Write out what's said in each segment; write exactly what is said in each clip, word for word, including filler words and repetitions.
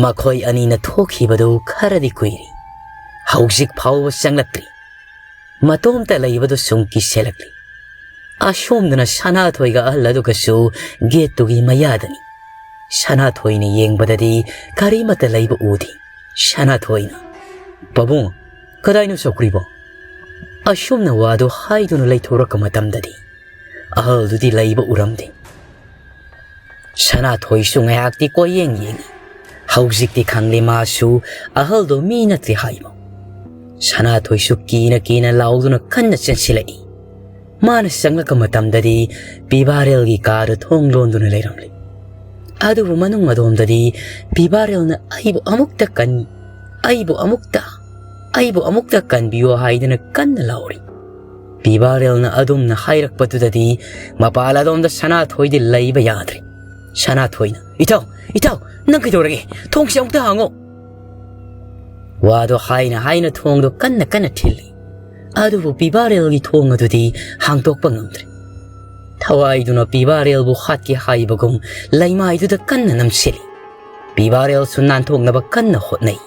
ꯃꯈꯣꯏ ꯑꯅꯤꯅ ꯊꯣꯛꯈꯤꯕꯗꯨ ꯈꯔꯗꯤ ꯀꯨꯏꯔꯦ꯫ ꯍꯧꯖꯤꯛ ꯐꯥꯎꯕ ꯆꯪꯂꯛꯇ꯭ꯔꯤ꯫ ꯃꯇꯣꯝꯇ ꯂꯩꯕꯗꯨ ꯁꯨꯝ ꯀꯤꯁꯦꯜꯂꯛꯂꯤ꯫ ꯑꯁꯣꯝꯗꯅ ꯁꯅꯥꯊꯣꯏꯒ ꯑꯍꯜ ꯑꯗꯨꯒꯁꯨ ꯒꯦꯠꯇꯨꯒꯤ ꯃꯌꯥꯗꯅꯤ꯫ ꯁꯅꯥꯊꯣꯏꯅ ꯌꯦꯡꯕꯗꯗꯤ ꯀꯔꯤꯃꯠꯇ ꯂꯩꯕ ꯎꯗꯦ꯫ ꯁꯅꯥꯊꯣꯏꯅ, "ꯄꯥꯕꯨꯡ, ꯀꯗꯥꯏꯅꯣ ꯆꯧꯀ꯭ꯔꯤꯕꯣ?" ꯑꯁꯨꯝꯅ ꯋꯥꯗꯨ ꯍꯥꯏꯗꯨꯅ ꯂꯩꯊꯣꯔꯛꯄ ꯃꯇꯝꯗꯗꯤ ꯑꯍꯜꯗꯨꯗꯤ ꯂꯩꯕ ꯎꯔꯝꯗꯦ꯫ ꯁꯅꯥꯊꯣꯏꯁꯨ ꯉꯥꯏꯍꯥꯛꯇꯤ ꯀꯣꯏꯌꯦꯡ ꯌꯦꯡꯉꯤ꯫ ꯍꯧꯖꯤꯛꯇꯤ ꯈꯪꯂꯦ ꯃꯥꯁꯨ ꯑꯍꯜꯗꯣ ꯃꯤ ꯅꯠꯇꯦ ꯍꯥꯏꯕ꯫ ꯁꯅꯥꯊꯣꯏꯁꯨ ꯀꯤꯅ ꯀꯤꯅ ꯂꯥꯎꯗꯨꯅ ꯀꯟꯅ ꯆꯦꯟꯁꯤꯜꯂꯛꯏ꯫ ꯃꯥꯅ ꯆꯪꯂꯛꯄ ꯃꯇꯝꯗꯗꯤ ꯄꯤꯕꯥꯔꯦꯜꯒꯤ ꯀꯥꯗꯨ ꯊꯣꯡ ꯂꯣꯟꯗꯨꯅ ꯂꯩꯔꯝꯂꯤ꯫ ꯑꯗꯨꯕꯨ ꯃꯅꯨꯡ ꯑꯗꯣꯝꯗꯗꯤ ꯄꯤꯕꯥꯔꯦꯜꯅ ꯑꯩꯕꯨ ꯑꯃꯨꯛꯇ ꯀꯟ-, ꯑꯩꯕꯨ ꯑꯃꯨꯛꯇ, ꯑꯩꯕꯨ ꯑꯃꯨꯛꯇ ꯀꯟꯕꯤꯌꯨ ꯍꯥꯏꯗꯨꯅ ꯀꯟꯅ ꯂꯥꯎꯔꯤ꯫ ꯄꯤꯕꯥꯔꯦꯜꯅ ꯑꯗꯨꯝꯅ ꯍꯥꯏꯔꯛꯄꯗꯨꯗꯗꯤ ꯃꯄꯥꯜ ꯑꯗꯣꯝꯗ ꯁꯅꯥꯊꯣꯏꯗꯤ ꯂꯩꯕ ꯌꯥꯗ꯭ꯔꯦ꯫ ꯁꯅꯥꯊꯣꯏꯅ, "ꯏꯇꯥꯎ, ꯏꯇꯥꯎ, ꯅꯪ ꯀꯩꯗꯧꯔꯒꯦ? ꯊꯣꯡꯁꯦ ꯑꯃꯨꯛꯇ ꯍꯥꯡꯉꯣ!" ꯋꯥꯗꯣ ꯍꯥꯏꯅ ꯍꯥꯏꯅ ꯊꯣꯡꯗꯣ ꯀꯟꯅ ꯀꯟꯅ ꯊꯤꯜꯂꯤ꯫ ꯑꯗꯨꯕꯨ ꯄꯤꯕꯥꯔꯦꯜꯒꯤ ꯊꯣꯡ ꯑꯗꯨꯗꯤ ꯍꯥꯡꯗꯣꯛꯄ ꯉꯝꯗ꯭ꯔꯦ꯫ ꯊꯋꯥꯏꯗꯨꯅ ꯄꯤꯕꯥꯔꯦꯜꯕꯨ ꯍꯥꯠꯀꯦ ꯍꯥꯏꯕꯒꯨꯝ ꯂꯩꯃꯥꯏꯗꯨꯗ ꯀꯟꯅ ꯅꯝꯁꯤꯜꯂꯤ꯫ ꯄꯤꯕꯥꯔꯦꯜꯁꯨ ꯅꯥꯟꯊꯣꯛꯅꯕ ꯀꯟꯅ ꯍꯣꯠꯅꯩ꯫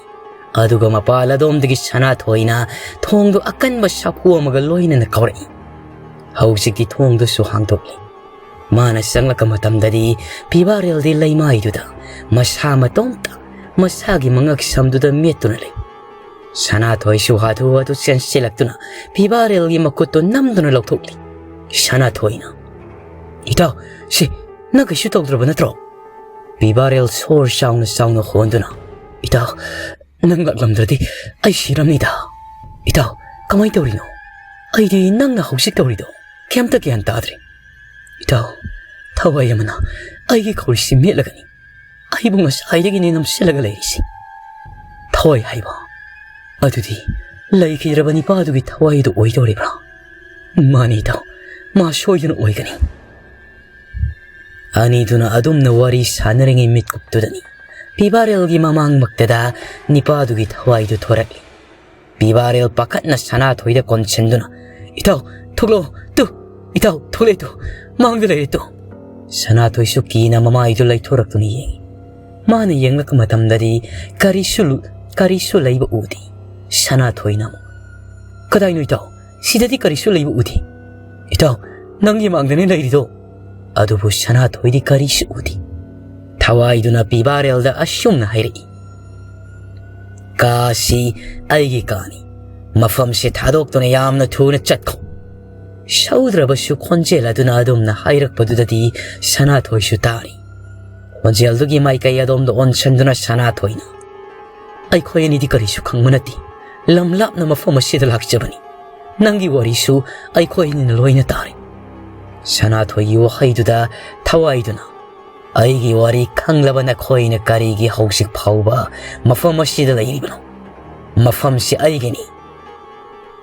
ꯑꯗꯨꯒ ꯃꯄꯥꯜ ꯑꯗꯣꯝꯗꯒꯤ ꯁꯅꯥꯊꯣꯏꯅ ꯊꯣꯡꯗꯨ ꯑꯀꯟꯕ ꯁꯥꯐꯨ ꯑꯃꯒ ꯂꯣꯏꯅꯅ ꯀꯧꯔꯛꯏ꯫ ꯍꯧꯖꯤꯛꯇꯤ ꯊꯣꯡꯗꯨꯁꯨ ꯍꯥꯡꯗꯣꯛꯂꯤ꯫ ꯃꯥꯅ ꯆꯪꯂꯛꯄ ꯃꯇꯝꯗꯗꯤ ꯄꯤꯕꯥꯔꯦꯜꯗꯤ ꯂꯩꯃꯥꯏꯗꯨꯗ ꯃꯁꯥ ꯃꯇꯣꯝꯇ ꯃꯁꯥꯒꯤ ꯃꯉꯛ ꯁꯝꯗꯨꯗ ꯃꯦꯠꯇꯨꯅ ꯂꯩ꯫ ꯁꯅꯥꯊꯣꯏꯁꯨ ꯍꯥꯊꯨ ꯍꯥꯊꯨ ꯆꯦꯟꯁꯤꯜꯂꯛꯇꯨꯅ ꯄꯤꯕꯥꯔꯦꯜꯒꯤ ꯃꯈꯨꯠꯇꯨ ꯅꯝꯗꯨꯅ ꯂꯧꯊꯣꯛꯂꯤ꯫ ꯁꯅꯥꯊꯣꯏꯅ, "ꯏꯇꯥꯎ, ꯁꯤ ꯅꯪ ꯀꯩꯁꯨ ꯇꯧꯗ꯭ꯔꯕ ꯅꯠꯇ꯭ꯔꯣ?" ꯄꯤꯕꯥꯔꯦꯜ ꯁꯣꯔ ꯆꯥꯎꯅ ꯆꯥꯎꯅ ꯍꯣꯟꯗꯨꯅ, "ꯏꯇꯥꯎ, ꯅꯪ ꯂꯥꯛꯂꯝꯗ꯭ꯔꯗꯤ ꯑꯩ ꯁꯤꯔꯝꯅꯤꯗ꯫ ꯏꯇꯥꯎ, ꯀꯃꯥꯏꯅ ꯇꯧꯔꯤꯅꯣ? ꯑꯩꯗꯤ ꯅꯪꯅ ꯍꯧꯖꯤꯛ ꯇꯧꯔꯤꯗꯣ ꯀꯩꯝꯇ ꯒ꯭ꯌꯥꯟ ꯇꯥꯗ꯭ꯔꯦ꯫ ꯏꯇꯥꯎ, ꯊꯋꯥꯏ ꯑꯃꯅ ꯑꯩꯒꯤ ꯈꯧꯔꯤꯁꯤ ꯃꯦꯠꯂꯒꯅꯤ ꯑꯩꯕꯨ ꯉꯁꯥꯏꯗꯒꯤꯅꯦ ꯅꯝꯁꯤꯜꯂꯒ ꯂꯩꯔꯤꯁꯤ꯫ ꯊꯋꯥꯏ ꯍꯥꯏꯕ ꯑꯗꯨꯗꯤ ꯂꯩꯈꯤꯗ꯭ꯔꯕ ꯅꯤꯄꯥꯗꯨꯒꯤ ꯊꯋꯥꯏꯗꯨ ꯑꯣꯏꯗꯧꯔꯤꯕ꯭ꯔꯥ? ꯃꯥꯅꯤ ꯏꯇꯥꯎ, ꯃꯥ ꯁꯣꯏꯗꯅ ꯑꯣꯏꯒꯅꯤ꯫" ꯑꯅꯤꯗꯨꯅ ꯑꯗꯨꯝꯅ ꯋꯥꯔꯤ ꯁꯥꯟꯅꯔꯤꯉꯩ ꯃꯤꯠꯀꯨꯞꯇꯨꯗꯅꯤ ꯄꯤꯕꯥꯔꯦꯜꯒꯤ ꯃꯃꯥꯡꯃꯛꯇꯗ ꯅꯤꯄꯥꯗꯨꯒꯤ ꯊꯋꯥꯏꯗꯨ ꯊꯣꯔꯛꯂꯤ꯫ ꯄꯤꯕꯥꯔꯦꯜ ꯄꯥꯈꯠꯅ ꯁꯅꯥꯊꯣꯏꯗ ꯀꯣꯟꯁꯤꯟꯗꯨꯅ, "ꯏꯇꯥꯎ, ꯊꯣꯛꯂꯛꯑꯣ ꯇꯨ! ꯏꯇꯥꯎ, ꯊꯣꯛꯂꯛꯑꯦ ꯇꯨ! ꯃꯥꯡꯗ ꯂꯩꯔꯦ ꯇꯨ!" ꯁꯅꯥꯊꯣꯏꯁꯨ ꯀꯤꯅ ꯃꯃꯥꯏꯗꯨ ꯂꯩꯊꯣꯔꯛꯇꯨꯅ ꯌꯦꯡꯉꯤ꯫ ꯃꯥꯅ ꯌꯦꯡꯂꯛꯄ ꯃꯇꯝꯗꯗꯤ ꯀꯔꯤꯁꯨ ꯂꯨ-, ꯀꯔꯤꯁꯨ ꯂꯩꯕ ꯎꯗꯦ꯫ ꯁꯅꯥꯊꯣꯏꯅ ꯑꯃꯨꯛ, "ꯀꯗꯥꯏꯅꯣ ꯏꯇꯥꯎ? ꯁꯤꯗꯗꯤ ꯀꯔꯤꯁꯨ ꯂꯩꯕ ꯎꯗꯦ꯫ ꯏꯇꯥꯎ, ꯅꯪꯒꯤ ꯃꯥꯡꯗꯅꯤ ꯂꯩꯔꯤꯗꯣ"꯫ ꯑꯗꯨꯕꯨ ꯁꯅꯥꯊꯣꯏꯗꯤ ꯀꯔꯤꯁꯨ ꯎꯗꯦ꯫ ꯊꯋꯥꯏꯗꯨꯅ ꯄꯤꯕꯥꯔꯦꯜꯗ ꯑꯁꯨꯝꯅ ꯍꯥꯏꯔꯛꯏ, "ꯀꯥꯁꯤ ꯑꯩꯒꯤ ꯀꯥꯅꯤ꯫ ꯃꯐꯝꯁꯦ ꯊꯥꯗꯣꯛꯇꯨꯅ ꯌꯥꯝꯅ ꯊꯨꯅ ꯆꯠꯈꯣ"꯫ ꯁꯧꯗ꯭ꯔꯕꯁꯨ ꯈꯣꯟꯖꯦꯜ ꯑꯗꯨꯅ ꯑꯗꯨꯝꯅ ꯍꯥꯏꯔꯛꯄꯗꯨꯗꯗꯤ ꯁꯅꯥꯊꯣꯏꯁꯨ ꯇꯥꯔꯤ꯫ ꯈꯣꯟꯖꯦꯜꯗꯨꯒꯤ ꯃꯥꯏꯀꯩ ꯑꯗꯣꯝꯗ ꯑꯣꯟꯁꯤꯟꯗꯨꯅ ꯁꯅꯥꯊꯣꯏꯅ, "ꯑꯩꯈꯣꯏ ꯑꯅꯤꯗꯤ ꯀꯔꯤꯁꯨ ꯈꯪꯕ ꯅꯠꯇꯦ꯫ ꯂꯝ ꯂꯥꯞꯅ ꯃꯐꯝ ꯑꯁꯤꯗ ꯂꯥꯛꯆꯕꯅꯤ꯫ ꯅꯪꯒꯤ ꯋꯥꯔꯤꯁꯨ ꯑꯩꯈꯣꯏ ꯑꯅꯤꯅ ꯂꯣꯏꯅ ꯇꯥꯔꯦ"꯫ ꯁꯅꯥꯊꯣꯏꯒꯤ ꯋꯥꯍꯩꯗꯨꯗ ꯊꯋꯥꯏꯗꯨꯅ, "ꯑꯩꯒꯤ ꯋꯥꯔꯤ ꯈꯪꯂꯕ ꯅꯈꯣꯏꯅ ꯀꯔꯤꯒꯤ ꯍꯧꯖꯤꯛ ꯐꯥꯎꯕ ꯃꯐꯝ ꯑꯁꯤꯗ ꯂꯩꯔꯤꯕꯅꯣ? ꯃꯐꯝꯁꯤ ꯑꯩꯒꯤꯅꯤ꯫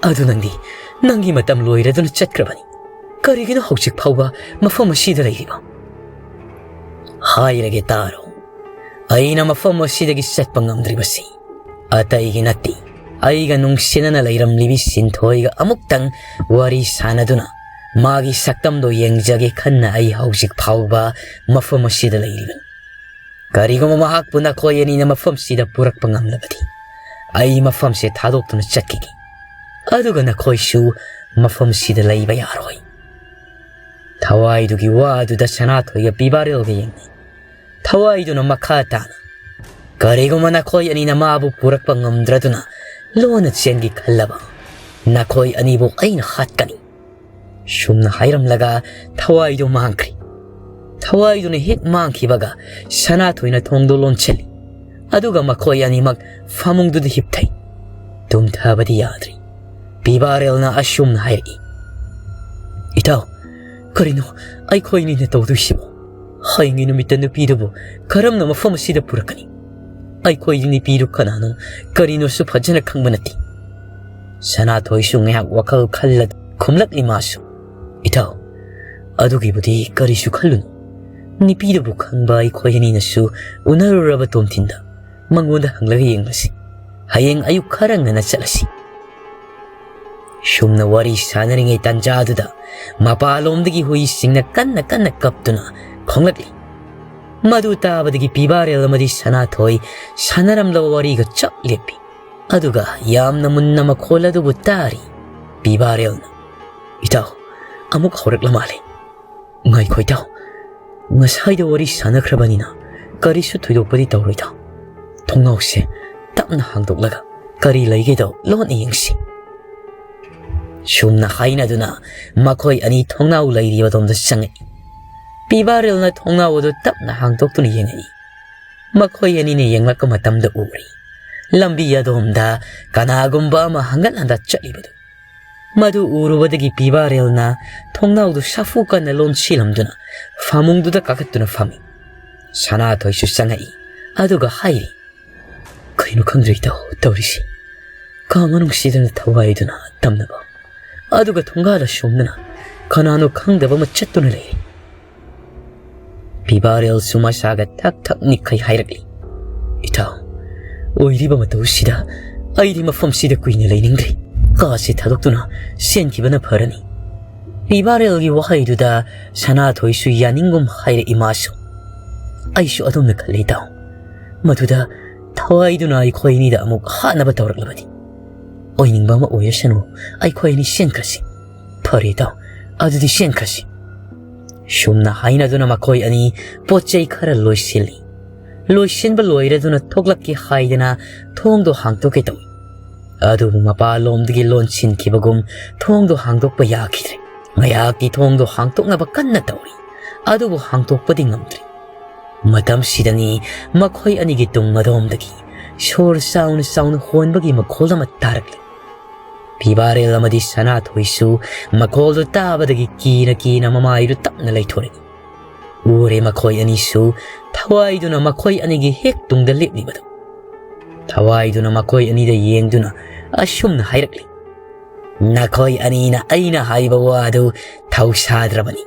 ꯑꯗꯨ ꯅꯪꯗꯤ ꯅꯪꯒꯤ ꯃꯇꯝ ꯂꯣꯏꯔꯗꯨꯅ ꯆꯠꯈ꯭ꯔꯕꯅꯤ꯫ ꯀꯔꯤꯒꯤꯅꯣ ꯍꯧꯖꯤꯛ ꯐꯥꯎꯕ ꯃꯐꯝ ꯑꯁꯤꯗ ꯂꯩꯔꯤꯕ? ꯍꯥꯏꯔꯒꯦ ꯇꯥꯔꯣ꯫ ꯑꯩꯅ ꯃꯐꯝ ꯑꯁꯤꯗꯒꯤ ꯆꯠꯄ ꯉꯝꯗ꯭ꯔꯤꯕꯁꯤ ꯑꯇꯩꯒꯤ ꯅꯠꯇꯦ꯫ ꯑꯩꯒ ꯅꯨꯡꯁꯤꯅꯅ ꯂꯩꯔꯝꯂꯤꯕꯤ ꯁꯤꯟꯊꯣꯏꯒ ꯑꯃꯨꯛꯇꯪ ꯋꯥꯔꯤ ꯁꯥꯟꯅꯗꯨꯅ ꯃꯥꯒꯤ ꯁꯛꯇꯝꯗꯣ ꯌꯦꯡꯖꯒꯦ ꯈꯟꯅ ꯑꯩ ꯍꯧꯖꯤꯛ ꯐꯥꯎꯕ ꯃꯐꯝ ꯑꯁꯤꯗ ꯂꯩꯔꯤꯕꯅꯤ꯫ ꯀꯔꯤꯒꯨꯝꯕ ꯃꯍꯥꯛꯄꯨ ꯅꯈꯣꯏ ꯑꯅꯤꯅ ꯃꯐꯝꯁꯤꯗ ꯄꯨꯔꯛꯄ ꯉꯝꯂꯕꯗꯤ ꯑꯩ ꯃꯐꯝꯁꯦ ꯊꯥꯗꯣꯛꯇꯨꯅ ꯆꯠꯈꯤꯒꯦ꯫ ꯑꯗꯨꯒ ꯅꯈꯣꯏꯁꯨ ꯃꯐꯝꯁꯤꯗ ꯂꯩꯕ ꯌꯥꯔꯣꯏ"꯫ ꯊꯋꯥꯏꯗꯨꯒꯤ ꯋꯥ ꯑꯗꯨꯗ ꯁꯅꯥꯊꯣꯏꯒ ꯄꯤꯕꯥꯔꯦꯜꯒ ꯌꯦꯡꯅꯩ꯫ ꯊꯋꯥꯏꯗꯨꯅ ꯃꯈꯥ ꯇꯥꯅ, "ꯀꯔꯤꯒꯨꯝꯕ ꯅꯈꯣꯏ ꯑꯅꯤꯅ ꯃꯥꯕꯨ ꯄꯨꯔꯛꯄ ꯉꯝꯗ꯭ꯔꯗꯨꯅ ꯂꯣꯟꯅ ꯆꯦꯟꯒꯦ ꯈꯜꯂꯕ, ꯅꯈꯣꯏ ꯑꯅꯤꯕꯨ ꯑꯩꯅ ꯍꯥꯠꯀꯅꯤ"꯫ ꯁꯨꯝꯅ ꯍꯥꯏꯔꯝꯂꯒ ꯊꯋꯥꯏꯗꯨ ꯃꯥꯡꯈ꯭ꯔꯦ꯫ ꯊꯋꯥꯏꯗꯨꯅ ꯍꯦꯛ ꯃꯥꯡꯈꯤꯕꯒ ꯁꯅꯥꯊꯣꯏꯅ ꯊꯣꯡꯗꯨ ꯂꯣꯟꯁꯤꯜꯂꯤ꯫ ꯑꯗꯨꯒ ꯃꯈꯣꯏ ꯑꯅꯤꯃꯛ ꯐꯃꯨꯡꯗꯨꯗ ꯍꯤꯞꯊꯩ꯫ ꯇꯨꯝꯊꯕꯗꯤ ꯌꯥꯗ꯭ꯔꯤ꯫ ꯄꯤꯕꯥꯔꯦꯜꯅ ꯑꯁꯨꯝꯅ ꯍꯥꯏꯔꯛꯏ, "ꯏꯇꯥꯎ, ꯀꯔꯤꯅꯣ ꯑꯩꯈꯣꯏꯅꯤꯅ ꯇꯧꯗꯣꯏꯁꯤꯕꯣ? ꯍꯌꯦꯡꯒꯤ ꯅꯨꯃꯤꯠꯇ ꯅꯨꯄꯤꯗꯨꯕꯨ ꯀꯔꯝꯅ ꯃꯐꯝ ꯑꯁꯤꯗ ꯄꯨꯔꯛꯀꯅꯤ? ꯑꯩꯈꯣꯏꯗꯤ ꯅꯨꯄꯤꯗꯨ ꯀꯅꯥꯅꯣ ꯀꯔꯤꯅꯣꯁꯨ ꯐꯖꯅ ꯈꯪꯕ ꯅꯠꯇꯦ"꯫ ꯁꯅꯥꯊꯣꯏꯁꯨ ꯉꯥꯏꯍꯥꯛ ꯋꯥꯈꯜ ꯈꯜꯂ ꯈꯨꯝꯂꯛꯂꯤ ꯃꯥꯁꯨ, "ꯏꯇꯥꯎ, ꯑꯗꯨꯒꯤꯕꯨꯗꯤ ꯀꯔꯤꯁꯨ ꯈꯜꯂꯨꯅꯨ꯫ ꯅꯨꯄꯤꯗꯨꯕꯨ ꯈꯪꯕ ꯑꯩꯈꯣꯏ ꯑꯅꯤꯅꯁꯨ ꯎꯅꯔꯨꯔꯕ ꯇꯣꯝꯊꯤꯟꯗ ꯃꯉꯣꯟꯗ ꯍꯪꯂꯒ ꯌꯦꯡꯂꯁꯤ꯫ ꯍꯌꯦꯡ ꯑꯌꯨꯛ ꯈꯔ ꯉꯟꯅ ꯆꯠꯂꯁꯤ"꯫ ꯁꯨꯝꯅ ꯋꯥꯔꯤ ꯁꯥꯟꯅꯔꯤꯉꯩ ꯇꯥꯟꯖꯥꯗꯨꯗ ꯃꯄꯥꯂꯣꯝꯗꯒꯤ ꯍꯨꯏꯁꯤꯡꯅ ꯀꯟꯅ ꯀꯟꯅ ꯀꯞꯇꯨꯅ ꯈꯣꯡꯂꯛꯂꯤ꯫ ꯃꯗꯨ ꯇꯥꯕꯗꯒꯤ ꯄꯤꯕꯥꯔꯦꯜ ꯑꯃꯗꯤ ꯁꯅꯥꯊꯣꯏ ꯁꯥꯟꯅꯔꯝꯂꯕ ꯋꯥꯔꯤꯒ ꯆꯞ ꯂꯦꯞꯄꯤ꯫ ꯑꯗꯨꯒ ꯌꯥꯝꯅ ꯃꯨꯟꯅ ꯃꯈꯣꯜ ꯑꯗꯨꯕꯨ ꯇꯥꯔꯤ꯫ ꯄꯤꯕꯥꯔꯦꯜꯅ, "ꯏꯇꯥꯎ, ꯑꯃꯨꯛ ꯍꯧꯔꯛꯂ ꯃꯥꯜꯂꯦ꯫ ꯉꯥꯏꯈꯣ ꯏꯇꯥꯎ, ꯉꯁꯥꯏꯗ ꯋꯥꯔꯤ ꯁꯥꯟꯅꯈ꯭ꯔꯕꯅꯤꯅ ꯀꯔꯤꯁꯨ ꯊꯣꯏꯗꯣꯛꯄꯗꯤ ꯇꯧꯔꯣꯏꯗ꯫ ꯊꯣꯡꯅꯥꯎꯁꯦ ꯇꯞꯅ ꯍꯥꯡꯗꯣꯛꯂꯒ ꯀꯔꯤ ꯂꯩꯒꯦꯗꯣ ꯂꯣꯟꯅ ꯌꯦꯡꯁꯤ꯫" ꯁꯨꯝꯅ ꯍꯥꯏꯅꯗꯨꯅ ꯃꯈꯣꯏ ꯑꯅꯤ ꯊꯣꯡꯅꯥꯎ ꯂꯩꯔꯤꯕꯗꯣꯝꯗ ꯆꯪꯉꯛꯏ꯫ ꯄꯤꯕꯥꯔꯦꯜꯅ ꯊꯣꯡꯅꯥꯎ ꯑꯗꯨ ꯇꯞꯅ ꯍꯥꯡꯗꯣꯛꯇꯨꯅ ꯌꯦꯡꯉꯛꯏ꯫ ꯃꯈꯣꯏ ꯑꯅꯤꯅ ꯌꯦꯡꯂꯛꯄ ꯃꯇꯝꯗ ꯎꯔꯤ, ꯂꯝꯕꯤ ꯑꯗꯣꯝꯗ ꯀꯅꯥꯒꯨꯝꯕ ꯑꯃ ꯍꯪꯒꯠ ꯍꯟꯗ ꯆꯠꯂꯤꯕꯗꯨ꯫ ꯃꯗꯨ ꯎꯔꯨꯕꯗꯒꯤ ꯄꯤꯕꯥꯔꯦꯜꯅ ꯊꯣꯡꯅꯥꯎꯗꯨ ꯁꯥꯐꯨ ꯀꯟꯅ ꯂꯣꯟꯁꯤꯜꯂꯝꯗꯨꯅ ꯐꯃꯨꯡꯗꯨꯗ ꯀꯥꯈꯠꯇꯨꯅ ꯐꯝꯃꯤ꯫ ꯁꯅꯥꯊꯣꯏꯁꯨ ꯆꯪꯉꯛꯏ꯫ ꯑꯗꯨꯒ ꯍꯥꯏꯔꯤ, "ꯀꯩꯅꯣ ꯈꯪꯗ꯭ꯔꯦ ꯏꯇꯥꯎ ꯇꯧꯔꯤꯁꯤ꯫ ꯀꯥ ꯃꯅꯨꯡꯁꯤꯗꯅ ꯊꯋꯥꯏꯗꯨꯅ ꯇꯝꯅꯕ, ꯑꯗꯨꯒ ꯊꯣꯡꯒꯥꯜ ꯑꯁꯣꯝꯗꯅ ꯀꯅꯥꯅꯣ ꯈꯪꯗꯕ ꯑꯃ ꯆꯠꯇꯨꯅ ꯂꯩꯔꯤ꯫" ꯄꯤꯕꯥꯔꯦꯜꯁꯨ ꯃꯁꯥꯒ ꯊꯛ ꯊꯛ ꯅꯤꯛꯈꯩ ꯍꯥꯏꯔꯛꯂꯤ, "ꯏꯇꯥꯎ, ꯑꯣꯏꯔꯤꯕ ꯃꯇꯧꯁꯤꯗ ꯑꯩꯗꯤ ꯃꯐꯝꯁꯤꯗ ꯀꯨꯏꯅ ꯂꯩꯅꯤꯡꯗ꯭ꯔꯦ꯫ ꯀꯥꯁꯤ ꯊꯥꯗꯣꯛꯇꯨꯅ ꯆꯦꯟꯈꯤꯕꯅ ꯐꯔꯅꯤ꯫" ꯄꯤꯕꯥꯔꯦꯜꯒꯤ ꯋꯥꯍꯩꯗꯨꯗ ꯁꯅꯥꯊꯣꯏꯁꯨ ꯌꯥꯅꯤꯡꯒꯨꯝ ꯍꯥꯏꯔꯛꯏ ꯃꯥꯁꯨ꯫ "ꯑꯩꯁꯨ ꯑꯗꯨꯝꯅ ꯈꯜꯂꯤ ꯏꯇꯥꯎ꯫ ꯃꯗꯨꯗ ꯊꯋꯥꯏꯗꯨꯅ ꯑꯩꯈꯣꯏ ꯑꯅꯤꯗ ꯑꯃꯨꯛ ꯍꯥꯠꯅꯕ ꯇꯧꯔꯛꯂꯕꯗꯤ꯫ ꯑꯣꯏꯅꯤꯡꯕ ꯑꯃ ꯑꯣꯏꯔꯁꯅꯨ, ꯑꯩꯈꯣꯏ ꯑꯅꯤ ꯆꯦꯟꯈ꯭ꯔꯁꯤ꯫" "ꯐꯔꯦ ꯏꯇꯥꯎ, ꯑꯗꯨꯗꯤ ꯆꯦꯟꯈ꯭ꯔꯁꯤ꯫" ꯁꯨꯝꯅ ꯍꯥꯏꯅꯗꯨꯅ ꯃꯈꯣꯏ ꯑꯅꯤ ꯄꯣꯠ ꯆꯩ ꯈꯔ ꯂꯣꯏꯁꯤꯜꯂꯤ꯫ ꯂꯣꯏꯁꯤꯟꯕ ꯂꯣꯏꯔꯗꯨꯅ ꯊꯣꯛꯂꯛꯀꯦ ꯍꯥꯏꯗꯅ ꯊꯣꯡꯗꯣ ꯍꯥꯡꯗꯣꯛꯀꯦ ꯇꯧꯏ꯫ ꯑꯗꯨꯕꯨ ꯃꯄꯥꯟꯂꯣꯝꯗꯒꯤ ꯂꯣꯟꯁꯤꯟꯈꯤꯕꯒꯨꯝ ꯊꯣꯡꯗꯣ ꯍꯥꯡꯗꯣꯛꯄ ꯌꯥꯈꯤꯗ꯭ꯔꯦ꯫ ꯉꯥꯏꯍꯥꯛꯇꯤ ꯊꯣꯡꯗꯣ ꯍꯥꯡꯗꯣꯛꯅꯕ ꯀꯟꯅ ꯇꯧꯔꯤ, ꯑꯗꯨꯕꯨ ꯍꯥꯡꯗꯣꯛꯄꯗꯤ ꯉꯝꯗ꯭ꯔꯤ꯫ ꯃꯇꯝꯁꯤꯗꯅꯤ ꯃꯈꯣꯏ ꯑꯅꯤꯒꯤ ꯇꯨꯡ ꯑꯗꯣꯝꯗꯒꯤ ꯁꯣꯔ ꯆꯥꯎꯅ ꯆꯥꯎꯅ ꯍꯣꯟꯕꯒꯤ ꯃꯈꯣꯜ ꯑꯃ ꯇꯥꯔꯛꯂꯤ꯫ ꯄꯤꯕꯥꯔꯦꯜ ꯑꯃꯗꯤ ꯁꯅꯥꯊꯣꯏꯁꯨ ꯃꯈꯣꯜꯗꯨ ꯇꯥꯕꯗꯒꯤ ꯀꯤꯅ ꯀꯤꯅ ꯃꯃꯥꯏꯗꯨ ꯇꯞꯅ ꯂꯩꯊꯣꯔꯛꯏ꯫ ꯎꯔꯦ ꯃꯈꯣꯏ ꯑꯅꯤꯁꯨ ꯊꯋꯥꯏꯗꯨꯅ ꯃꯈꯣꯏ ꯑꯅꯤꯒꯤ ꯍꯦꯛ ꯇꯨꯡꯗ ꯂꯦꯞꯂꯤꯕꯗꯨ꯫ ꯊꯋꯥꯏꯗꯨꯅ ꯃꯈꯣꯏ ꯑꯅꯤꯗ ꯌꯦꯡꯗꯨꯅ ꯑꯁꯨꯝꯅ ꯍꯥꯏꯔꯛꯂꯤ, "ꯅꯈꯣꯏ ꯑꯅꯤꯅ ꯑꯩꯅ ꯍꯥꯏꯕ ꯋꯥꯗꯨ ꯊꯧꯁꯥꯗ꯭ꯔꯕꯅꯤ꯫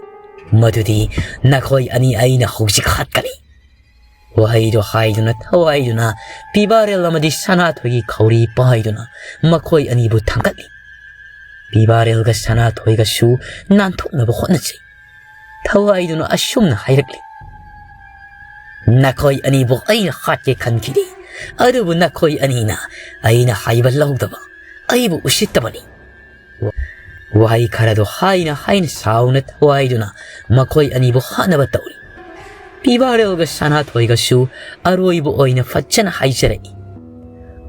ꯃꯗꯨꯗꯤ ꯅꯈꯣꯏ ꯑꯅꯤ ꯑꯩꯅ ꯍꯧꯖꯤꯛ ꯍꯥꯠꯀꯅꯤ꯫" ꯋꯥꯍꯩꯗꯨ ꯍꯥꯏꯗꯨꯅ ꯊꯋꯥꯏꯗꯨꯅ ꯄꯤꯕꯥꯔꯦꯜ ꯑꯃꯗꯤ ꯁꯅꯥꯊꯣꯏꯒꯤ ꯈꯧꯔꯤ ꯄꯥꯏꯗꯨꯅ ꯃꯈꯣꯏ ꯑꯅꯤꯕꯨ ꯊꯥꯡꯒꯠꯂꯤ꯫ ꯄꯤꯕꯥꯔꯦꯜꯒ ꯁꯅꯥꯊꯣꯏꯒꯁꯨ ꯅꯥꯟꯊꯣꯛꯅꯕ ꯍꯣꯠꯅꯖꯩ꯫ ꯊꯋꯥꯏꯗꯨꯅ ꯑꯁꯨꯝꯅ ꯍꯥꯏꯔꯛꯂꯤ, "ꯅꯈꯣꯏ ꯑꯅꯤꯕꯨ ꯑꯩꯅ ꯍꯥꯠꯀꯦ ꯈꯟꯈꯤꯗꯦ, ꯑꯗꯨꯕꯨ ꯅꯈꯣꯏ ꯑꯅꯤꯅ ꯑꯩꯅ ꯍꯥꯏꯕ ꯂꯧꯗꯕ, ꯑꯩꯕꯨ ꯎꯁꯤꯠꯇꯕꯅꯤ"꯫ ꯋꯥꯍꯩ ꯈꯔꯗꯣ ꯍꯥꯏꯅ ꯍꯥꯏꯅ ꯁꯥꯎꯅ ꯊꯋꯥꯏꯗꯨꯅ ꯃꯈꯣꯏ ꯑꯅꯤꯕꯨ ꯍꯥꯠꯅꯕ ꯇꯧꯔꯤ꯫ ꯄꯤꯕꯥꯔꯦꯜꯒ ꯁꯅꯥꯊꯣꯏꯒꯁꯨ ꯑꯔꯣꯏꯕ ꯑꯣꯏꯅ ꯐꯖꯅ ꯍꯥꯏꯖꯔꯛꯏ,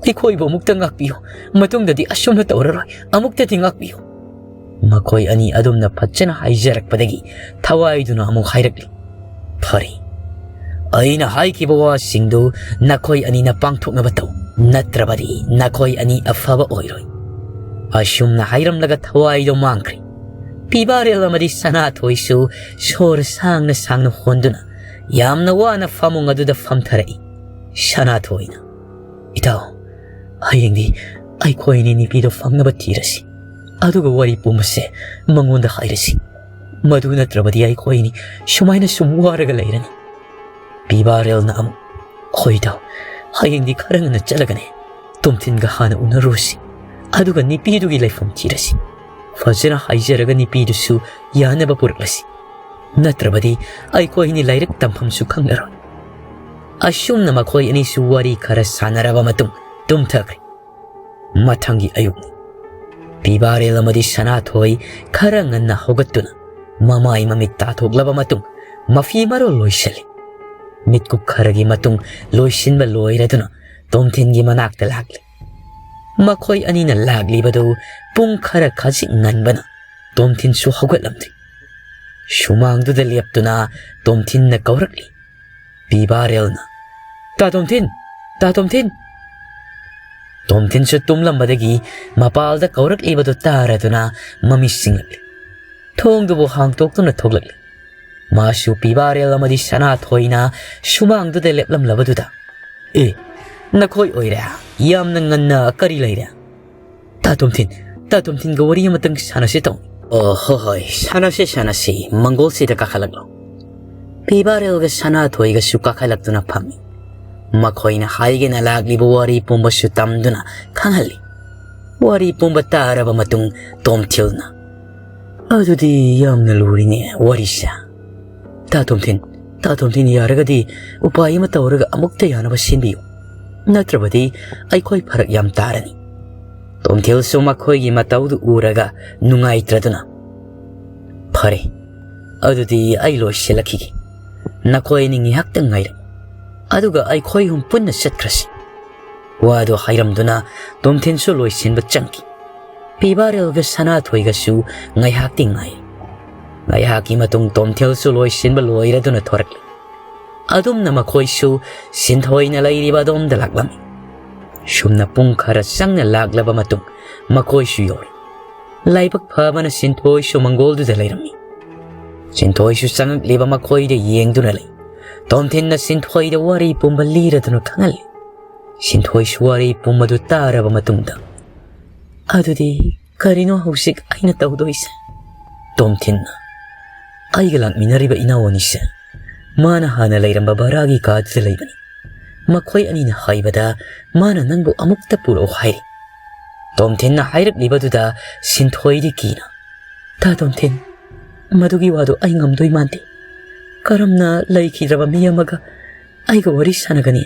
"ꯑꯩꯈꯣꯏꯕꯨ ꯑꯃꯨꯛꯇ ꯉꯥꯛꯄꯤꯌꯨ, ꯃꯇꯨꯡꯗꯗꯤ ꯑꯁꯨꯝꯅ ꯇꯧꯔꯔꯣꯏ, ꯑꯃꯨꯛꯇꯗꯤ ꯉꯥꯛꯄꯤꯌꯨ"꯫ ꯃꯈꯣꯏ ꯑꯅꯤ ꯑꯗꯨꯝꯅ ꯐꯖꯅ ꯍꯥꯏꯖꯔꯛꯄꯗꯒꯤ ꯊꯋꯥꯏꯗꯨꯅ ꯑꯃꯨꯛ ꯍꯥꯏꯔꯛꯂꯤ, "ꯐꯔꯦ, ꯑꯩꯅ ꯍꯥꯏꯈꯤꯕ ꯋꯥꯁꯤꯡꯗꯨ ꯅꯈꯣꯏ ꯑꯅꯤꯅ ꯄꯥꯡꯊꯣꯛꯅꯕ ꯇꯧ, ꯅꯠꯇ꯭ꯔꯕꯗꯤ ꯅꯈꯣꯏ ꯑꯅꯤ ꯑꯐꯕ ꯑꯣꯏꯔꯣꯏ"꯫ ꯑꯁꯨꯝꯅ ꯍꯥꯏꯔꯝꯂꯒ ꯊꯋꯥꯏꯗꯣ ꯃꯥꯡꯈ꯭ꯔꯦ꯫ ꯄꯤꯕꯥꯔꯦꯜ ꯑꯃꯗꯤ ꯁꯅꯥꯊꯣꯏꯁꯨ ꯁꯣꯔ ꯁꯥꯡꯅ ꯁꯥꯡꯅ ꯍꯣꯟꯗꯨꯅ ꯌꯥꯝꯅ ꯋꯥꯅ ꯐꯃꯨꯡ ꯑꯗꯨꯗ ꯐꯝꯊꯔꯛꯏ꯫ ꯁꯅꯥꯊꯣꯏꯅ, "ꯏꯇꯥꯎ, ꯍꯌꯦꯡꯗꯤ ꯑꯩꯈꯣꯏꯅꯤ ꯅꯨꯄꯤꯗꯣ ꯐꯪꯅꯕ ꯊꯤꯔꯁꯤ, ꯑꯗꯨꯒ ꯋꯥꯔꯤ ꯄꯨꯝꯕꯁꯦ ꯃꯉꯣꯟꯗ ꯍꯥꯏꯔꯁꯤ꯫ ꯃꯗꯨ ꯅꯠꯇ꯭ꯔꯕꯗꯤ ꯑꯩꯈꯣꯏꯅꯤ ꯁꯨꯃꯥꯏꯅ ꯁꯨꯝ ꯋꯥꯔꯒ ꯂꯩꯔꯅꯤ"꯫ ꯄꯤꯕꯥꯔꯦꯜꯅ ꯑꯃꯨꯛ, "ꯍꯣꯏ ꯏꯇꯥꯎ, ꯍꯌꯦꯡꯗꯤ ꯈꯔ ꯉꯟꯅ ꯆꯠꯂꯒꯅꯦ ꯇꯣꯝꯊꯤꯟꯒ ꯍꯥꯟꯅ ꯎꯅꯔꯨꯔꯁꯤ, ꯑꯗꯨꯒ ꯅꯨꯄꯤꯗꯨꯒꯤ ꯂꯩꯐꯝ ꯊꯤꯔꯁꯤ꯫ ꯐꯖꯅ ꯍꯥꯏꯖꯔꯒ ꯅꯨꯄꯤꯗꯨꯁꯨ ꯌꯥꯅꯕ ꯄꯨꯔꯛꯂꯁꯤ, ꯅꯠꯇ꯭ꯔꯕꯗꯤ ꯑꯩꯈꯣꯏꯅꯤ ꯂꯥꯏꯔꯤꯛ ꯇꯝꯐꯝꯁꯨ ꯈꯪꯂꯔꯣꯏ"꯫ ꯑꯁꯨꯝꯅ ꯃꯈꯣꯏ ꯑꯅꯤꯁꯨ ꯋꯥꯔꯤ ꯈꯔ ꯁꯥꯟꯅꯔꯕ ꯃꯇꯨꯡ ꯇꯨꯝꯊꯈ꯭ꯔꯦ꯫ ꯃꯊꯪꯒꯤ ꯑꯌꯨꯛꯅꯤ꯫ ꯄꯤꯕꯥꯔꯦꯜ ꯑꯃꯗꯤ ꯁꯅꯥꯊꯣꯏ ꯈꯔ ꯉꯟꯅ ꯍꯧꯒꯠꯇꯨꯅ ꯃꯃꯥꯏ ꯃꯃꯤꯠ ꯇꯥꯊꯣꯛꯂꯕ ꯃꯇꯨꯡ ꯃꯐꯤ ꯃꯔꯣꯜ ꯂꯣꯏꯁꯤꯜꯂꯤ꯫ ꯃꯤꯠꯀꯨꯞ ꯈꯔꯒꯤ ꯃꯇꯨꯡ ꯂꯣꯏꯁꯤꯟꯕ ꯂꯣꯏꯔꯗꯨꯅ ꯇꯣꯝꯊꯤꯟꯒꯤ ꯃꯅꯥꯛꯇ ꯂꯥꯛꯂꯤ꯫ ꯃꯈꯣꯏ ꯑꯅꯤꯅ ꯂꯥꯛꯂꯤꯕꯗꯨ ꯄꯨꯡ ꯈꯔ ꯈꯖꯤꯛ ꯉꯟꯕꯅ ꯇꯣꯝꯊꯤꯟꯁꯨ ꯍꯧꯒꯠꯂꯝꯗꯦ꯫ ꯁꯨꯃꯥꯡꯗꯨꯗ ꯂꯦꯞꯇꯨꯅ ꯇꯣꯝꯊꯤꯟꯅ ꯀꯧꯔꯛꯂꯤ꯫ ꯄꯤꯕꯥꯔꯦꯜꯅ, "ꯇꯥ ꯇꯣꯝꯊꯤꯟ! ꯇꯥ ꯇꯣꯝꯊꯤꯟ!" ꯇꯣꯝꯊꯤꯟꯁꯨ ꯇꯨꯝꯂꯝꯕꯗꯒꯤ ꯃꯄꯥꯜꯗ ꯀꯧꯔꯛꯂꯤꯕꯗꯨ ꯇꯥꯔꯗꯨꯅ ꯃꯃꯤꯠ ꯁꯤꯡꯂꯛꯂꯤ꯫ ꯊꯣꯡꯗꯨꯕꯨ ꯍꯥꯡꯇꯣꯛꯇꯨꯅ ꯊꯣꯛꯂꯛꯂꯤ꯫ ꯃꯥꯁꯨ ꯄꯤꯕꯥꯔꯦꯜ ꯑꯃꯗꯤ ꯁꯅꯥꯊꯣꯏꯅ ꯁꯨꯃꯥꯡꯗꯨꯗ ꯂꯦꯞꯂꯝꯂꯕꯗꯨꯗ, "ꯑꯦ, ꯅꯈꯣꯏ ꯑꯣꯏꯔꯦ? ꯌꯥꯝꯅ ꯉꯟꯅ ꯀꯔꯤ ꯂꯩꯔꯦ?" "ꯇꯥ ꯇꯣꯝꯊꯤꯟ, ꯇꯥ ꯇꯣꯝꯊꯤꯟꯒ ꯋꯥꯔꯤ ꯑꯃꯇꯪ ꯁꯥꯟꯅꯁꯤ ꯇꯧꯅꯤ"꯫ "ꯑꯣ, ꯍꯣꯏ, ꯍꯣꯏ, ꯁꯥꯟꯅꯁꯤ, ꯁꯥꯟꯅꯁꯤ, ꯃꯪꯒꯣꯜꯁꯤꯗ ꯀꯥꯈꯠꯂꯛꯂꯣ"꯫ ꯄꯤꯕꯥꯔꯦꯜꯒ ꯁꯅꯥꯊꯣꯏꯒꯁꯨ ꯀꯥꯈꯠꯂꯛꯇꯨꯅ ꯐꯝꯃꯤ꯫ ꯃꯈꯣꯏꯅ ꯍꯥꯏꯒꯦꯅ ꯂꯥꯛꯂꯤꯕ ꯋꯥꯔꯤ ꯄꯨꯝꯕꯁꯨ ꯇꯝꯗꯨꯅ ꯈꯪꯍꯜꯂꯤ꯫ ꯋꯥꯔꯤ ꯄꯨꯝꯕ ꯇꯥꯔꯕ ꯃꯇꯨꯡ ꯇꯣꯝꯊꯤꯜꯅ, "ꯑꯗꯨꯗꯤ ꯌꯥꯝꯅ ꯂꯨꯔꯤꯅꯦ ꯋꯥꯔꯤꯁꯦ꯫ ꯇꯥ ꯇꯣꯝꯊꯤꯟ, "ꯇꯥ ꯇꯣꯝꯊꯤꯟ, ꯌꯥꯔꯒꯗꯤ ꯎꯄꯥꯏ ꯑꯃ ꯇꯧꯔꯒ ꯑꯃꯨꯛꯇ ꯌꯥꯅꯕ ꯁꯤꯟꯕꯤꯌꯨ, ꯅꯠꯇ꯭ꯔꯕꯗꯤ ꯑꯩꯈꯣꯏ ꯐꯔꯛ ꯌꯥꯝ ꯇꯥꯔꯅꯤ꯫" ꯇꯣꯝꯊꯤꯜꯁꯨ ꯃꯈꯣꯏꯒꯤ ꯃꯇꯧꯗꯨ ꯎꯔꯒ ꯅꯨꯡꯉꯥꯏꯇ꯭ꯔꯗꯨꯅ, "ꯐꯔꯦ, ꯑꯗꯨꯗꯤ ꯑꯩ ꯂꯣꯏꯁꯤꯜꯂꯛꯈꯤꯒꯦ꯫ ꯅꯈꯣꯏ ꯑꯅꯤ ꯉꯥꯏꯍꯥꯛꯇꯪ ꯉꯥꯏꯔꯝꯃꯨ, ꯑꯗꯨꯒ ꯑꯩꯈꯣꯏ ꯑꯍꯨꯝ ꯄꯨꯟꯅ ꯆꯠꯈ꯭ꯔꯁꯤ꯫" ꯋꯥꯗꯨ ꯍꯥꯏꯔꯝꯗꯨꯅ ꯇꯣꯝꯊꯤꯟꯁꯨ ꯂꯣꯏꯁꯤꯟꯕ ꯆꯪꯈꯤ꯫ ꯄꯤꯕꯥꯔꯦꯜꯒ ꯁꯅꯥꯊꯣꯏꯒꯁꯨ ꯉꯥꯏꯍꯥꯛꯇꯤ ꯉꯥꯏ꯫ ꯉꯥꯏꯍꯥꯛꯀꯤ ꯃꯇꯨꯡ ꯇꯣꯝꯊꯤꯜꯁꯨ ꯂꯣꯏꯁꯤꯟꯕ ꯂꯣꯏꯔꯗꯨꯅ ꯊꯣꯔꯛꯂꯤ꯫ ꯑꯗꯨꯝꯅ ꯃꯈꯣꯏꯁꯨ ꯁꯤꯟꯊꯣꯏꯅ ꯂꯩꯔꯤꯕ ꯑꯗꯣꯝꯗ ꯂꯥꯛꯂꯝꯃꯤ꯫ ꯁꯨꯝꯅ ꯄꯨꯡ ꯈꯔ ꯆꯪꯅ ꯂꯥꯛꯂꯕ ꯃꯇꯨꯡ ꯃꯈꯣꯏꯁꯨ ꯌꯧꯔꯦ꯫ ꯂꯥꯏꯕꯛ ꯐꯕꯅ ꯁꯤꯟꯊꯣꯏꯁꯨ ꯃꯪꯒꯣꯜꯗꯨꯗ ꯂꯩꯔꯝꯃꯤ꯫ ꯁꯤꯟꯊꯣꯏꯁꯨ ꯆꯪꯉꯛꯂꯤꯕ ꯃꯈꯣꯏꯗ ꯌꯦꯡꯗꯨꯅ ꯂꯩ꯫ ꯇꯣꯝꯊꯤꯟꯅ ꯁꯤꯟꯊꯣꯏꯗ ꯋꯥꯔꯤ ꯄꯨꯝꯕ ꯂꯤꯔꯗꯨꯅ ꯈꯪꯍꯜꯂꯤ꯫ ꯁꯤꯟꯊꯣꯏꯁꯨ ꯋꯥꯔꯤ ꯄꯨꯝꯕꯗꯨ ꯇꯥꯔꯕ ꯃꯇꯨꯡꯗ, "ꯑꯗꯨꯗꯤ ꯀꯔꯤꯅꯣ ꯍꯧꯖꯤꯛ ꯑꯩꯅ ꯇꯧꯗꯣꯏꯁꯦ?" ꯇꯣꯝꯊꯤꯟꯅ, "ꯑꯩꯒ ꯂꯥꯛꯃꯤꯟꯅꯔꯤꯕ ꯏꯅꯥꯎ ꯑꯅꯤꯁꯦ, ꯃꯥꯅ ꯍꯥꯟꯅ ꯂꯩꯔꯝꯕ ꯚꯔꯥꯒꯤ ꯀꯥꯗꯨꯗ ꯂꯩꯕꯅꯤ꯫ ꯃꯈꯣꯏ ꯑꯅꯤꯅ ꯍꯥꯏꯕꯗ ꯃꯥꯅ ꯅꯪꯕꯨ ꯑꯃꯨꯛꯇ ꯄꯨꯔꯛꯎ ꯍꯥꯏꯔꯤ꯫" ꯇꯣꯝꯊꯤꯟꯅ ꯍꯥꯏꯔꯛꯂꯤꯕꯗꯨꯗ ꯁꯤꯟꯊꯣꯏꯗꯤ ꯀꯤꯅ, "ꯇꯥ ꯇꯣꯝꯊꯤꯟ, ꯃꯗꯨꯒꯤ ꯋꯥꯗꯨ ꯑꯩ ꯉꯝꯗꯣꯏ ꯃꯥꯟꯗꯦ꯫ ꯀꯔꯝꯅ ꯂꯩꯈꯤꯗ꯭ꯔꯕ ꯃꯤ ꯑꯃꯒ ꯑꯩꯒ ꯋꯥꯔꯤ ꯁꯥꯟꯅꯒꯅꯤ?"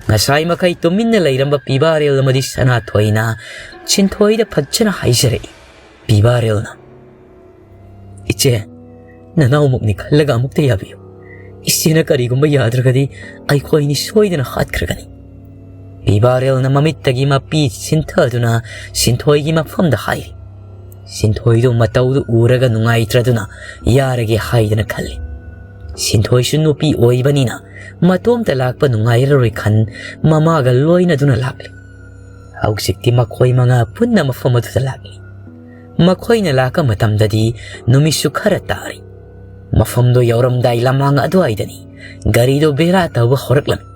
ꯉꯁꯥꯏ ꯃꯈꯩ ꯇꯨꯃꯤꯟꯅ ꯂꯩꯔꯝꯕ ꯄꯤꯕꯥꯔꯦꯜ ꯑꯃꯗꯤ ꯁꯅꯥꯊꯣꯏꯅ ꯁꯤꯟꯊꯣꯏꯗ ꯐꯖꯅ ꯍꯥꯏꯖꯔꯛꯏ꯫ ꯄꯤꯕꯥꯔꯦꯜꯅ, "ꯏꯆꯦ, ꯅꯅꯥꯎꯃꯛꯅꯤ ꯈꯜꯂꯒ ꯑꯃꯨꯛꯇ ꯌꯥꯕꯤꯌꯨ꯫ ꯏꯆꯦꯅ ꯀꯔꯤꯒꯨꯝꯕ ꯌꯥꯗ꯭ꯔꯒꯗꯤ ꯑꯩꯈꯣꯏꯅꯤ ꯁꯣꯏꯗꯅ ꯍꯥꯠꯈ꯭ꯔꯒꯅꯤ꯫" ꯄꯤꯕꯥꯔꯦꯜꯅ ꯃꯃꯤꯠꯇꯒꯤ ꯃꯄꯤ ꯁꯤꯟꯊꯗꯨꯅ ꯁꯤꯟꯊꯣꯏꯒꯤ ꯃꯐꯝꯗ ꯍꯥꯏꯔꯤ꯫ ꯁꯤꯟꯊꯣꯏꯗꯨ ꯃꯇꯧꯗꯨ ꯎꯔꯒ ꯅꯨꯡꯉꯥꯏꯇ꯭ꯔꯗꯨꯅ ꯌꯥꯔꯒꯦ ꯍꯥꯏꯗꯅ ꯈꯜꯂꯤ꯫ ꯁꯤꯟꯊꯣꯏꯁꯨ ꯅꯨꯄꯤ ꯑꯣꯏꯕꯅꯤꯅ ꯃꯇꯣꯝꯇ ꯂꯥꯛꯄ ꯅꯨꯡꯉꯥꯏꯔꯔꯣꯏ ꯈꯟ ꯃꯃꯥꯒ ꯂꯣꯏꯅꯗꯨꯅ ꯂꯥꯛꯂꯤ꯫ ꯍꯧꯖꯤꯛꯇꯤ ꯃꯈꯣꯏ ꯃꯉꯥ ꯄꯨꯟꯅ ꯃꯐꯝ ꯑꯗꯨꯗ ꯂꯥꯛꯂꯤ꯫ ꯃꯈꯣꯏꯅ ꯂꯥꯛꯄ ꯃꯇꯝꯗꯗꯤ ꯅꯨꯃꯤꯠꯁꯨ ꯈꯔ ꯇꯥꯔꯤ꯫ ꯃꯐꯝꯗꯨ ꯌꯧꯔꯝꯗꯥꯏ ꯂꯃꯥꯡ ꯑꯗꯨꯋꯥꯏꯗꯅꯤ ꯒꯥꯔꯤꯗꯨ ꯕꯦꯔꯥ ꯇꯧꯕ ꯍꯧꯔꯛꯂꯝꯃꯤ꯫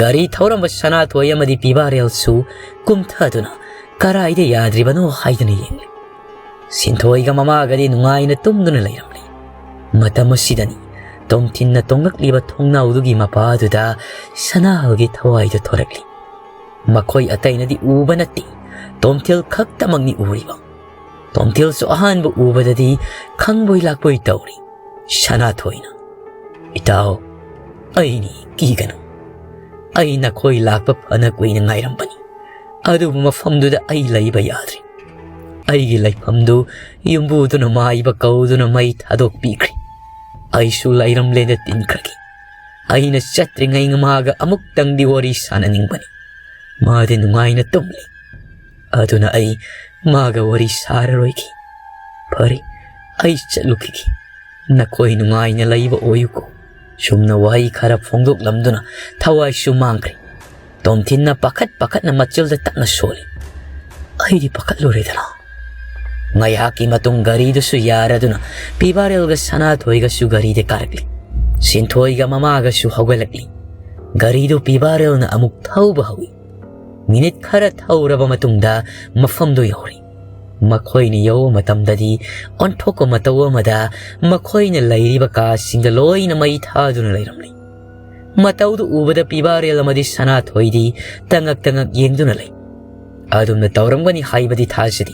ꯒꯥꯔꯤ ꯊꯧꯔꯝꯕ ꯁꯅꯥꯊꯣꯏ ꯑꯃꯗꯤ ꯄꯤꯕꯥꯔꯦꯜꯁꯨ ꯀꯨꯝꯊꯗꯨꯅ ꯀꯔꯥꯏꯗ ꯌꯥꯗ꯭ꯔꯤꯕꯅꯣ ꯍꯥꯏꯗꯨꯅ ꯌꯦꯡꯂꯤ꯫ ꯁꯤꯟꯊꯣꯏꯒ ꯃꯃꯥꯒꯗꯤ ꯅꯨꯡꯉꯥꯏꯅ ꯇꯨꯝꯗꯨꯅ ꯂꯩꯔꯝꯂꯤ꯫ ꯃꯇꯝ ꯑꯁꯤꯗꯅꯤ ꯇꯣꯝꯊꯤꯟꯅ ꯇꯣꯡꯂꯛꯂꯤꯕ ꯊꯣꯡꯅꯥꯎꯗꯨꯒꯤ ꯃꯄꯥꯗꯨꯗ ꯁꯅꯥꯍꯜꯒꯤ ꯊꯋꯥꯏꯗꯨ ꯊꯣꯔꯛꯂꯤ꯫ ꯃꯈꯣꯏ ꯑꯇꯩꯅꯗꯤ ꯎꯕ ꯅꯠꯇꯦ, ꯇꯣꯝꯊꯤꯜ ꯈꯛꯇꯃꯛꯅꯤ ꯎꯔꯤꯕ꯫ ꯇꯣꯝꯊꯤꯜꯁꯨ ꯑꯍꯥꯟꯕ ꯎꯕꯗꯗꯤ ꯈꯪꯕꯣꯏ ꯂꯥꯛꯄꯣꯏ ꯇꯧꯔꯤ꯫ ꯁꯅꯥꯊꯣꯏꯅ, "ꯏꯇꯥꯎ, ꯑꯩꯅꯤ, ꯀꯤꯒꯅꯨ꯫ ꯑꯩ ꯅꯈꯣꯏ ꯂꯥꯛꯄ ꯐꯅ ꯀꯨꯏꯅ ꯉꯥꯏꯔꯝꯕꯅꯤ, ꯑꯗꯨꯕꯨ ꯃꯐꯝꯗꯨꯗ ꯑꯩ ꯂꯩꯕ ꯌꯥꯗ꯭ꯔꯦ꯫ ꯑꯩꯒꯤ ꯂꯩꯐꯝꯗꯨ ꯌꯨꯝꯕꯨꯗꯨꯅ ꯃꯥꯏꯕ ꯀꯧꯗꯨꯅ ꯃꯩ ꯊꯥꯗꯣꯛꯄꯤꯈ꯭ꯔꯦ꯫ ꯑꯩꯁꯨ ꯂꯩꯔꯝꯂꯦꯅ ꯇꯤꯟꯈ꯭ꯔꯒꯦ꯫ ꯑꯩꯅ ꯆꯠꯇ꯭ꯔꯤꯉꯩ ꯃꯥꯒ ꯑꯃꯨꯛꯇꯪꯗꯤ ꯋꯥꯔꯤ ꯁꯥꯟꯅꯅꯤꯡꯕꯅꯤ꯫ ꯃꯥꯗꯤ ꯅꯨꯡꯉꯥꯏꯅ ꯇꯨꯝꯂꯤ꯫ ꯑꯗꯨꯅ ꯑꯩ ꯃꯥꯒ ꯋꯥꯔꯤ ꯁꯥꯔꯔꯣꯏꯒꯦ꯫ ꯐꯔꯦ, ꯑꯩ ꯆꯠꯂꯨꯈꯤꯒꯦ꯫ ꯅꯈꯣꯏ ꯅꯨꯡꯉꯥꯏꯅ ꯂꯩꯕ ꯑꯣꯏꯌꯨꯀꯣ꯫" ꯁꯨꯝꯅ ꯋꯥꯍꯩ ꯈꯔ ꯐꯣꯡꯗꯣꯛꯂꯝꯗꯨꯅ ꯊꯋꯥꯏꯁꯨ ꯃꯥꯡꯈ꯭ꯔꯦ꯫ ꯇꯣꯝꯊꯤꯟꯅ ꯄꯥꯈꯠ ꯄꯥꯈꯠꯅ ꯃꯆꯤꯜꯗ ꯇꯞꯅ ꯁꯣꯜꯂꯤ꯫ ꯑꯩꯗꯤ ꯄꯥꯈꯠꯂꯨꯔꯦꯗꯅ꯫ ꯉꯥꯏꯍꯥꯛꯀꯤ ꯃꯇꯨꯡ ꯒꯥꯔꯤꯗꯨꯁꯨ ꯌꯥꯔꯗꯨꯅ ꯄꯤꯕꯥꯔꯦꯜꯒ ꯁꯅꯥꯊꯣꯏꯒꯁꯨ ꯒꯥꯔꯤꯗ ꯀꯥꯔꯛꯂꯤ꯫ ꯁꯤꯟꯊꯣꯏꯒ ꯃꯃꯥꯒꯁꯨ ꯍꯧꯒꯠꯂꯛꯂꯤ꯫ ꯒꯥꯔꯤꯗꯨ ꯄꯤꯕꯥꯔꯦꯜꯅ ꯑꯃꯨꯛ ꯊꯧꯕ ꯍꯧꯏ꯫ ꯃꯤꯅꯤꯠ ꯈꯔ ꯊꯧꯔꯕ ꯃꯇꯨꯡꯗ ꯃꯐꯝꯗꯨ ꯌꯧꯔꯦ꯫ ꯃꯈꯣꯏꯅ ꯌꯧꯕ ꯃꯇꯝꯗꯗꯤ ꯑꯣꯟꯊꯣꯛꯄ ꯃꯇꯧ ꯑꯃꯗ ꯃꯈꯣꯏꯅ ꯂꯩꯔꯤꯕ ꯀꯥꯁꯤꯡꯗ ꯂꯣꯏꯅ ꯃꯩ ꯊꯥꯗꯨꯅ ꯂꯩꯔꯝꯂꯤ꯫ ꯃꯇꯧꯗꯨ ꯎꯕꯗ ꯄꯤꯕꯥꯔꯦꯜ ꯑꯃꯗꯤ ꯁꯅꯥꯊꯣꯏꯗꯤ ꯇꯉꯛ ꯇꯉꯛ ꯌꯦꯡꯗꯨꯅ ꯂꯩ꯫ ꯑꯗꯨꯝꯅ ꯇꯧꯔꯝꯒꯅꯤ ꯍꯥꯏꯕꯗꯤ ꯊꯥꯖꯗꯦ꯫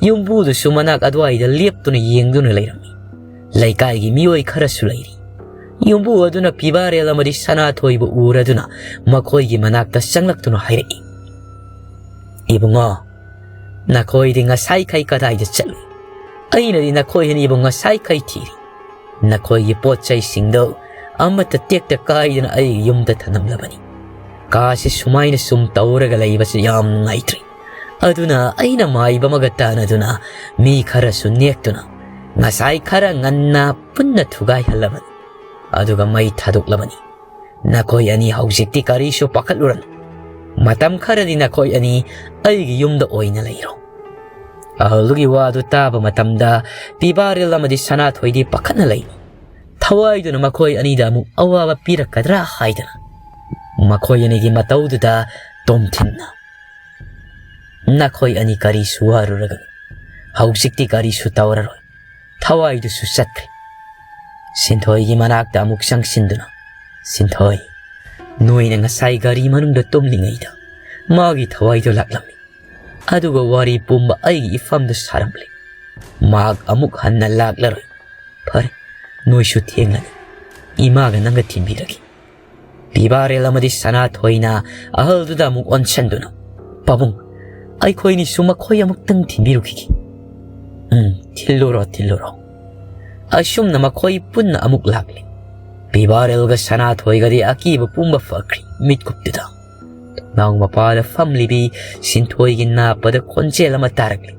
ꯌꯨꯝꯕꯨꯗꯨꯁꯨ ꯃꯅꯥꯛ ꯑꯗꯨꯋꯥꯏꯗ ꯂꯦꯞꯇꯨꯅ ꯌꯦꯡꯗꯨꯅ ꯂꯩꯔꯝꯃꯤ꯫ ꯂꯩꯀꯥꯏꯒꯤ ꯃꯤꯑꯣꯏ ꯈꯔꯁꯨ ꯂꯩꯔꯤ꯫ ꯌꯨꯝꯕꯨ ꯑꯗꯨꯅ ꯄꯤꯕꯥꯔꯦꯜ ꯑꯃꯗꯤ ꯁꯅꯥꯊꯣꯏꯕꯨ ꯎꯔꯗꯨꯅ ꯃꯈꯣꯏꯒꯤ ꯃꯅꯥꯛꯇ ꯆꯪꯂꯛꯇꯨꯅ ꯍꯥꯏꯔꯛꯏ, "ꯏꯕꯨꯡꯉꯣ, ꯅꯈꯣꯏꯗꯤ ꯉꯁꯥꯏꯈꯩ ꯀꯗꯥꯏꯗ ꯆꯠꯂꯨꯏ? ꯑꯩꯅꯗꯤ ꯅꯈꯣꯏ ꯑꯅꯤꯕꯨ ꯉꯁꯥꯏꯈꯩ ꯊꯤꯔꯤ꯫ ꯅꯈꯣꯏꯒꯤ ꯄꯣꯠ ꯆꯩꯁꯤꯡꯗꯨ ꯑꯃꯠꯇ ꯇꯦꯛꯇ ꯀꯥꯏꯗꯅ ꯑꯩꯒꯤ ꯌꯨꯝꯗ ꯊꯅꯝꯂꯕꯅꯤ꯫ ꯀꯥꯁꯤ ꯁꯨꯃꯥꯏꯅ ꯁꯨꯝ ꯇꯧꯔꯒ ꯂꯩꯕꯁꯤ ꯌꯥꯝ ꯅꯨꯡꯉꯥꯏꯇ꯭ꯔꯦ꯫ ꯑꯗꯨꯅ ꯑꯩꯅ ꯃꯥꯏꯕ ꯑꯃꯒ ꯇꯥꯟꯅꯗꯨꯅ ꯃꯤ ꯈꯔꯁꯨ ꯅꯦꯛꯇꯨꯅ ꯉꯁꯥꯏ ꯈꯔ ꯉꯟꯅ ꯄꯨꯟꯅ ꯊꯨꯒꯥꯏꯍꯜꯂꯕꯅꯤ꯫ ꯑꯗꯨꯒ ꯃꯩ ꯊꯥꯗꯣꯛꯂꯕꯅꯤ꯫ ꯅꯈꯣꯏ ꯑꯅꯤ ꯍꯧꯖꯤꯛꯇꯤ ꯀꯔꯤꯁꯨ ꯄꯥꯈꯠꯂꯨꯔꯅꯨ꯫ ꯃꯇꯝ ꯈꯔꯗꯤ ꯅꯈꯣꯏ ꯑꯅꯤ ꯑꯩꯒꯤ ꯌꯨꯝꯗ ꯑꯣꯏꯅ ꯂꯩꯔꯣ꯫" ꯑꯍꯜꯗꯨꯒꯤ ꯋꯥꯗꯨ ꯇꯥꯕ ꯃꯇꯝꯗ ꯄꯤꯕꯥꯔꯦꯜ ꯑꯃꯗꯤ ꯁꯅꯥꯊꯣꯏꯗꯤ ꯄꯥꯈꯠꯅ ꯂꯩ꯫ ꯊꯋꯥꯏꯗꯨꯅ ꯃꯈꯣꯏ ꯑꯅꯤꯗ ꯑꯃꯨꯛ ꯑꯋꯥꯕ ꯄꯤꯔꯛꯀꯗ꯭ꯔꯥ ꯍꯥꯏꯗꯅ꯫ ꯃꯈꯣꯏ ꯑꯅꯤꯒꯤ ꯃꯇꯧꯗꯨꯗ ꯇꯣꯝꯊꯤꯟꯅ, "ꯅꯈꯣꯏ ꯑꯅꯤ ꯀꯔꯤꯁꯨ ꯋꯥꯔꯨꯔꯒꯅꯨ꯫ ꯍꯧꯖꯤꯛꯇꯤ ꯀꯔꯤꯁꯨ ꯇꯧꯔꯔꯣꯏ꯫ ꯊꯋꯥꯏꯗꯨꯁꯨ ꯆꯠꯈ꯭ꯔꯦ꯫" ꯁꯤꯟꯊꯣꯏꯒꯤ ꯃꯅꯥꯛꯇ ꯑꯃꯨꯛ ꯆꯪꯁꯤꯟꯗꯨꯅ, "ꯁꯤꯟꯊꯣꯏ, ꯅꯣꯏꯅ ꯉꯁꯥꯏ ꯒꯥꯔꯤ ꯃꯅꯨꯡꯗ ꯇꯨꯝꯂꯤꯉꯩꯗ ꯃꯥꯒꯤ ꯊꯋꯥꯏꯗꯨ ꯂꯥꯛꯂꯝꯃꯤ꯫ ꯑꯗꯨꯒ ꯋꯥꯔꯤ ꯄꯨꯝꯕ ꯑꯩꯒꯤ ꯏꯐꯝꯗ ꯁꯥꯔꯝꯂꯦ꯫ ꯃꯍꯥꯛ ꯑꯃꯨꯛ ꯍꯟꯅ ꯂꯥꯛꯂꯔꯣꯏ꯫ ꯐꯔꯦ, ꯅꯣꯏꯁꯨ ꯊꯦꯡꯂꯅꯤ꯫ ꯏꯃꯥꯒ ꯅꯪꯒ ꯊꯤꯟꯕꯤꯔꯒꯦ꯫ ꯄꯤꯕꯥꯔꯦꯜ ꯑꯃꯗꯤ ꯁꯅꯥꯊꯣꯏꯅ ꯑꯍꯜꯗꯨꯗ ꯑꯃꯨꯛ ꯑꯣꯟꯁꯟꯗꯨꯅ, "ꯄꯥꯕꯨꯡ, ꯑꯩꯈꯣꯏꯅꯤꯁꯨ ꯃꯈꯣꯏ ꯑꯃꯨꯛꯇꯪ ꯊꯤꯟꯕꯤꯔꯨꯈꯤꯒꯦ꯫" "ꯎꯝ, ꯊꯤꯜꯂꯨꯔꯣ, ꯊꯤꯜꯂꯨꯔꯣ꯫" ꯑꯁꯨꯝꯅ ꯃꯈꯣꯏ ꯄꯨꯟꯅ ꯑꯃꯨꯛ ꯂꯥꯛꯂꯦ꯫ ꯄꯤꯕꯥꯔꯦꯜꯒ ꯁꯅꯥꯊꯣꯏꯒꯗꯤ ꯑꯀꯤꯕ ꯄꯨꯝꯕ ꯐꯈ꯭ꯔꯦ ꯃꯤꯠꯀꯨꯞꯇꯨꯗ꯫ ꯊꯣꯡꯅꯥꯎ ꯃꯄꯥꯗ ꯐꯝꯂꯤꯕꯤ ꯁꯤꯟꯊꯣꯏꯒꯤ ꯅꯥꯞꯄꯗ ꯈꯣꯟꯖꯦꯜ ꯑꯃ ꯇꯥꯔꯛꯂꯦ꯫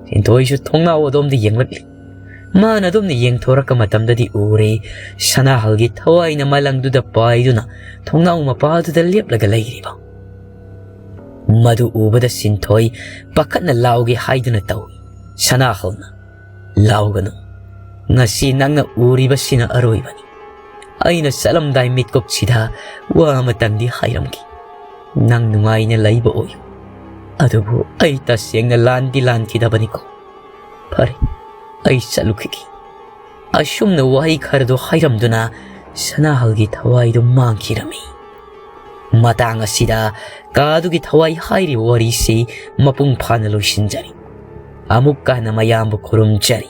ꯁꯤꯟꯊꯣꯏꯁꯨ ꯊꯣꯡꯅꯥꯎ ꯑꯗꯣꯝꯗ ꯌꯦꯡꯂꯛꯂꯦ꯫ ꯃꯥꯅ ꯑꯗꯣꯝꯗ ꯌꯦꯡꯊꯣꯔꯛꯄ ꯃꯇꯝꯗꯗꯤ ꯎꯔꯦ, ꯁꯅꯥꯍꯜꯒꯤ ꯊꯋꯥꯏꯅ ꯃꯂꯪꯗꯨꯗ ꯄꯥꯏꯗꯨꯅ ꯊꯣꯡꯅꯥꯎ ꯃꯄꯥꯗꯨꯗ ꯂꯦꯞꯂꯒ ꯂꯩꯔꯤꯕ꯫ ꯃꯗꯨ ꯎꯕꯗ ꯁꯤꯟꯊꯣꯏ ꯄꯥꯈꯠꯅ ꯂꯥꯎꯒꯦ ꯍꯥꯏꯗꯨꯅ ꯇꯧꯏ꯫ ꯁꯅꯥꯍꯜꯅ, "ꯂꯥꯎꯒꯅꯨ꯫ ꯉꯁꯤ ꯅꯪꯅ ꯎꯔꯤꯕꯁꯤꯅ ꯑꯔꯣꯏꯕꯅꯤ꯫ ꯑꯩꯅ ꯆꯠꯂꯝꯗꯥꯏ ꯃꯤꯠꯀꯨꯞꯁꯤꯗ ꯋꯥ ꯑꯃꯇꯪꯗꯤ ꯍꯥꯏꯔꯝꯈꯤ꯫ ꯅꯪ ꯅꯨꯡꯉꯥꯏꯅ ꯂꯩꯕ ꯑꯣꯏꯌꯨ꯫ ꯑꯗꯨꯕꯨ ꯑꯩ ꯇꯁꯦꯡꯅ ꯂꯥꯟꯗꯤ ꯂꯥꯟꯈꯤꯗꯕꯅꯤꯀꯣ꯫ ꯐꯔꯦ, ꯑꯩ ꯆꯠꯂꯨꯈꯤꯒꯦ꯫" ꯑꯁꯨꯝꯅ ꯋꯥꯍꯩ ꯈꯔꯗꯨ ꯍꯥꯏꯔꯝꯗꯨꯅ ꯁꯅꯥꯍꯜꯒꯤ ꯊꯋꯥꯏꯗꯨ ꯃꯥꯡꯈꯤꯔꯝꯃꯤ꯫ ꯃꯇꯥꯡ ꯑꯁꯤꯗ ꯀꯥꯗꯨꯒꯤ ꯊꯋꯥꯏ ꯍꯥꯏꯔꯤꯕ ꯋꯥꯔꯤꯁꯤ ꯃꯄꯨꯡ ꯐꯥꯅ ꯂꯣꯏꯁꯤꯟꯖꯔꯤ꯫ ꯑꯃꯨꯛꯀ ꯍꯟꯅ ꯃꯌꯥꯝꯕꯨ ꯈꯨꯔꯨꯝꯖꯔꯤ꯫